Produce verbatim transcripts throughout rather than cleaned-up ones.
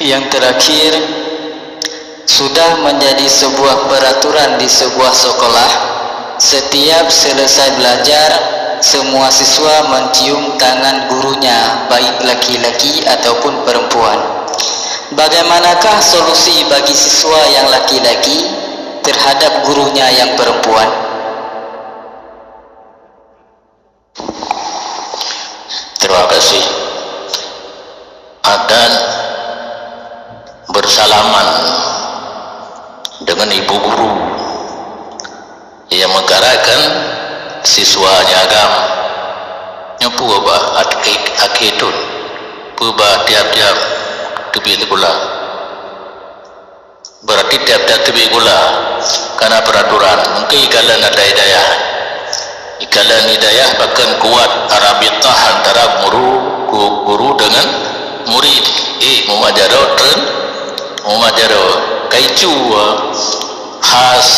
Yang terakhir, sudah menjadi sebuah peraturan di sebuah sekolah, setiap selesai belajar, semua siswa mencium tangan gurunya, baik laki-laki ataupun perempuan. Bagaimanakah solusi bagi siswa yang laki-laki terhadap gurunya yang perempuan? Terima kasih. Adat bersalaman dengan ibu guru yang menggerakkan siswa nyagam nyoe peue bah akhé thon, peue bah tiap-tiap teubiet sikula. Berarti tiap-tiap teubiet sikula kana peraturan. Mungkin ikalon ada hidayah. Ikalon hidayah bahkan kuat rabitah antara guru, gu- guru dengan murid. Eh, mumat jaroe treun, mumat jaroe kaicu khas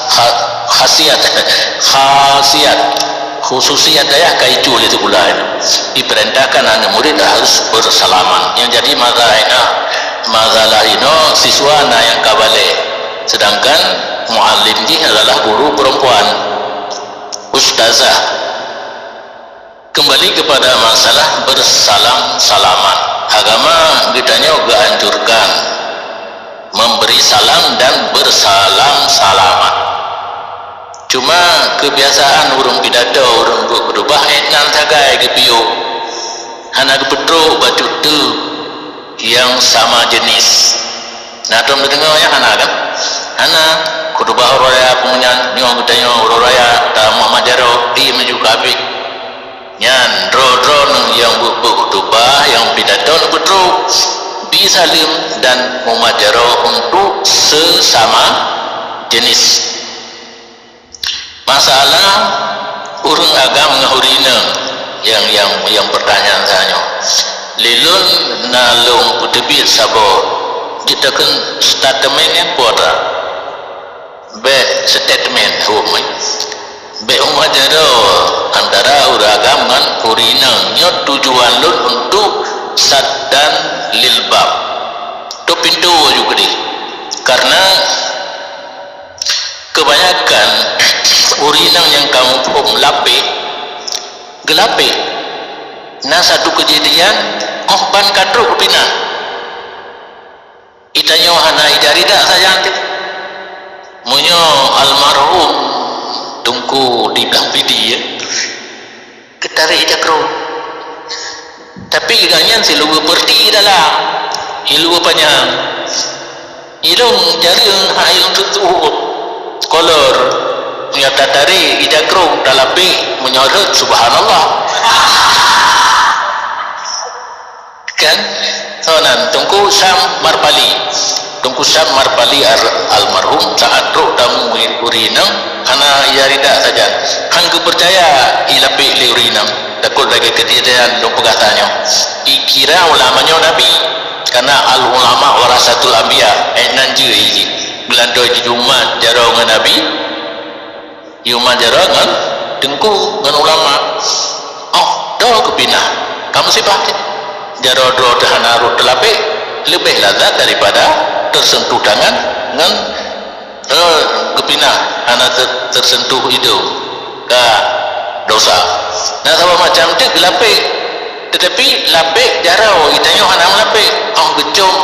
ha- khasiat khasiat khususiat dayah kaicu lé sikula. Diperintahkan aneuk murid harus bersalaman. Yang jadi masalah inoe, masalah inoe siswa na nyang ka balek, sedangkan muallim jih adalah guru perempuan, ustazah. Kembali kepada masalah bersalam-salaman. Agama geutanyoe geuanjurkan memberi salam dan bersalam-salaman. Cuma kebiasaan ureuëng pidato, ureuëng buet khutubah, eh, nan sagai geupiôh, hana geupeutrok bacut teuk nyang sama jenis. Na tom teudeungoe nyan hana kan? Hana. Khutubah uroe raya peue nyan, nyoe geutanyoe uroe raya, ta Muhammad Jaroe, di maju kabeh. Nyan droe-droe nyang buet-buet khutubah, nyang pidato neupeutrok, bi saleuem dan mumat jaroe untuk sesama jenis. Masalah ureuëng agam ngon ureuëng inong nyang, nyang, nyang pertanyaan tanyoe. Lé lôn na lôn peuteubiet saboh jeuet takheun statement nyang kuat. Bék statement hom, eh. Bék mumat jaroe antara ureuëng agam ngon ureuëng inong. Nyoe tujuan lôn untuk saddan lil bab. Tôp pintoe aju keudeh. Karena kebanyakan ureuëng inong nyang ka muphom lapék, geulapék. Na satu keujadian, óh ban ka trok geupinah. Itanyoe hana ija rida sajan teuh. Meunyoe almarhum Teungku di Blang Pidie, ya, geutarek ija krong. Tapi gobnyan siluweue peureuti dalam, siluweue panyang. Ilong jareueng hana ilong tutup. Kolor, meunyoe tatarek ija krong talapék, meunyoe rhot, subhanallah. Kan? Soe nan? Teungku Syam Marpali. Teungku Syam Marpali ar- almarhum saat trok tamu ureuëng inong hana ija rida sajan. Han geupeucaya ilapék lé ureuëng inong. Takot lagée keujadian lôn peugah tanyoe. Ikira ulama nyoe nabi. Karena al ulama warasatul anbiya. Eh, nan jeuet jih. Geulantoe jih umat jaroe ngon nabi. Umat jaroe ngon teungku ngon ulama. Oh, droe geupinah. Ka musibah cit. Jaroe droe teuh hana rhot teulapék, leubeh lazat daripada tersentuh tangan ngon, eh, geupinah hana ter- tersentuh idong. Ka dosa. Na saboh macam teuk geulapék. Tetapi lapék jaroe, geutanyoe hana meulapék. Oh, geucom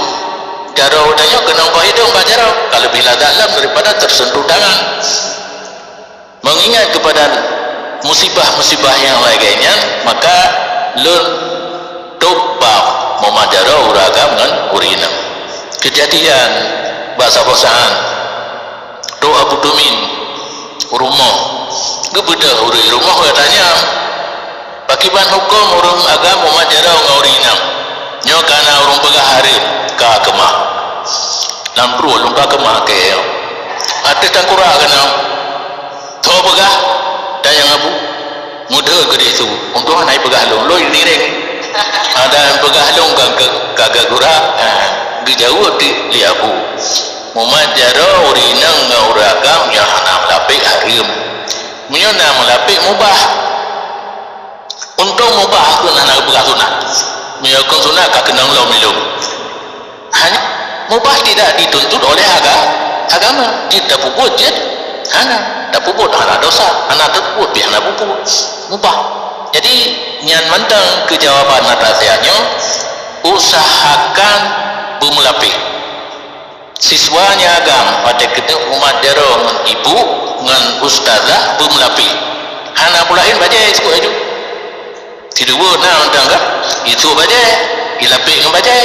jaroe geutanyoe keunong bak idong bak jaroe. Ka leubeh lazat lom daripada tersentuh tangan. Mengingat kepada musibah-musibah nyang lagée nyan, maka lôn tôb bab mumat jaroe ureuëng agam ngon ureuëng inong. Keujadian bak saboh saát, trok Abu Tumin u rumoh, geubeudôh ureuëng rumoh geutanyong, Pakriban huköm ureuëng agam mumat jaroe ngon ureuëng inong? Nyoe ka na ureuëng peugah hareuem, ka keumah. Lam pruet lôn ka keumah keu nyoe. Ateueh tangkurak keunoe. Tho peugah, tanyong Abu. Mudhôt keudeh su, untông hana jipeugah lôn, lôn direng. Ada nyang peugah lôn ka, ka, ka gura, ha, geujaweueb di, lé Abu. Mumat jaroe ureuëng inong ngon ureuëng agam nyang hana meulapék hareuem. Meunyoe na meulapék mubah. Untông mubah kheun hana geupeugah sunat. Meunyoe kheun sunat ka keunong lom ilong. Hanya mubah tidak dituntut oleh aga-, agama. Jeuet tapeubuet, jeuet hana tapeubuet, hana dosa, hana tapeubuet, pih hana peubuet. Mubah. Jadi, nyan mantong keu jawaban atas ayat nyoe, usahakan beumeulapeh. Siswa nyang agam watée keuneuk mumat jaroe ngon ibu ngon ustazah beumeulapeh. Hana peue laén bajée sikok laju. Sidua na mantong ka, isôk bajée, ilapeh ngon bajée.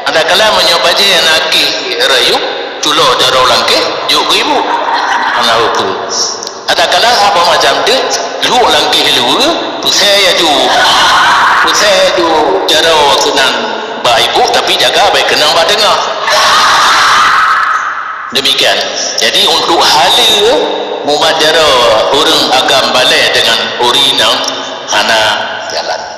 Adakala meunyoe bajée na kih rayeuk, culok jaroe langkeh, jok keu ibu. Hana peue. Adakala haba macam tu, luek langkeh luweue, peusée laju. Peusée laju jaroe keunan bak ibu, tapi jaga bék keunong bak teungoh. Demikian. Jadi, untuk haleue mumat jaroe ureuëng agam balek dengan ureuëng inong hana jalan.